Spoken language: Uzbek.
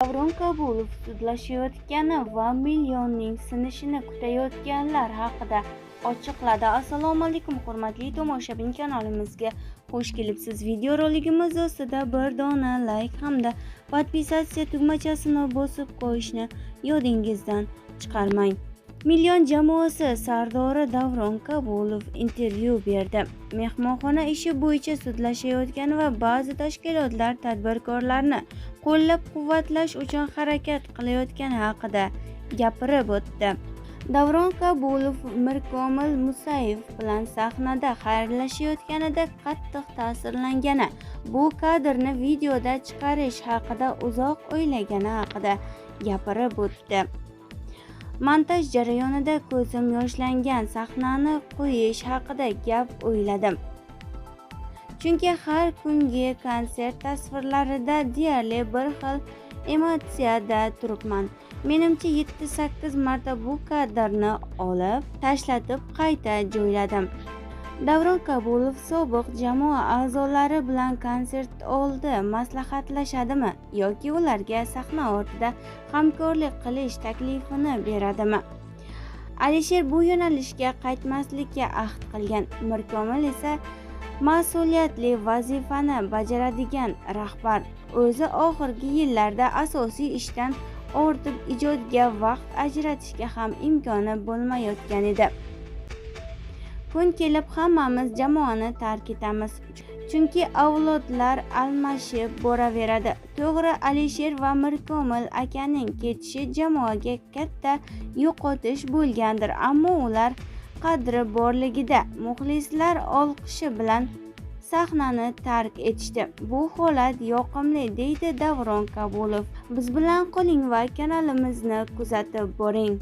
Davron Kabulov sudlashayotgani va millionning sinishini kutayotganlar haqida ochiqladi. Assalomu alaykum, hurmatli tomoshabin, kanalimizga xush kelibsiz. Videorolikimiz ostida bir dona like hamda podpisatsiya tugmachasini bosib qo'yishni yodingizdan chiqarmang. Million jamoasi sardori Davron Kabulov intervyu berdi. Mehmonxona ishi bo'yicha sudlashayotgan va ba'zi tashkilotlar tadbirkorlarni qo'llab-quvvatlash uchun harakat qilayotgani haqida gapirib o'tdi. Davron Kabulov Mirkomil Musayev bilan sahnada xayrlashayotganida qattiq ta'sirlangani, bu kadrni videoda chiqarish haqida uzoq o'ylagani haqida gapirib o'tdi. Montaj jarayonida ko'zim yoshlangan sahnani qo'yish haqida gap o'yladim. Chunki har kungi konsert tasvirlarida deyarli bir xil emotsiyada turibman. Menimcha 7-8 marta bu kadrni olib, tashlatib qayta joyladim. Davron Kabulov sobiq jamoa a'zolari bilan konsert oldi maslahatlashadimi yoki ularga sahna ortida hamkorlik qilish taklifini beradimi? Alisher bu yo'nalishga qaytmaslikka ahd qilgan. Mirkomil esa mas'uliyatli vazifani bajaradigan rahbar. O'zi oxirgi yillarda asosiy ishdan ortib ijodga vaqt ajratishga ham imkoni bo'lmayotgan edi. Kun kelib hammamiz jamoani tark etamiz. Chunki avlodlar almashib boraveradi. To'g'ri, Alisher va Mirkomil akaning ketishi jamoaga katta yo'qotish bo'lgandir, ammo ular qadri borligida muxlislar olqishi bilan sahnani tark etishdi. Bu holat yoqimli, deydi Davron Kabulov. Biz bilan qoling va kanalimizni kuzatib boring.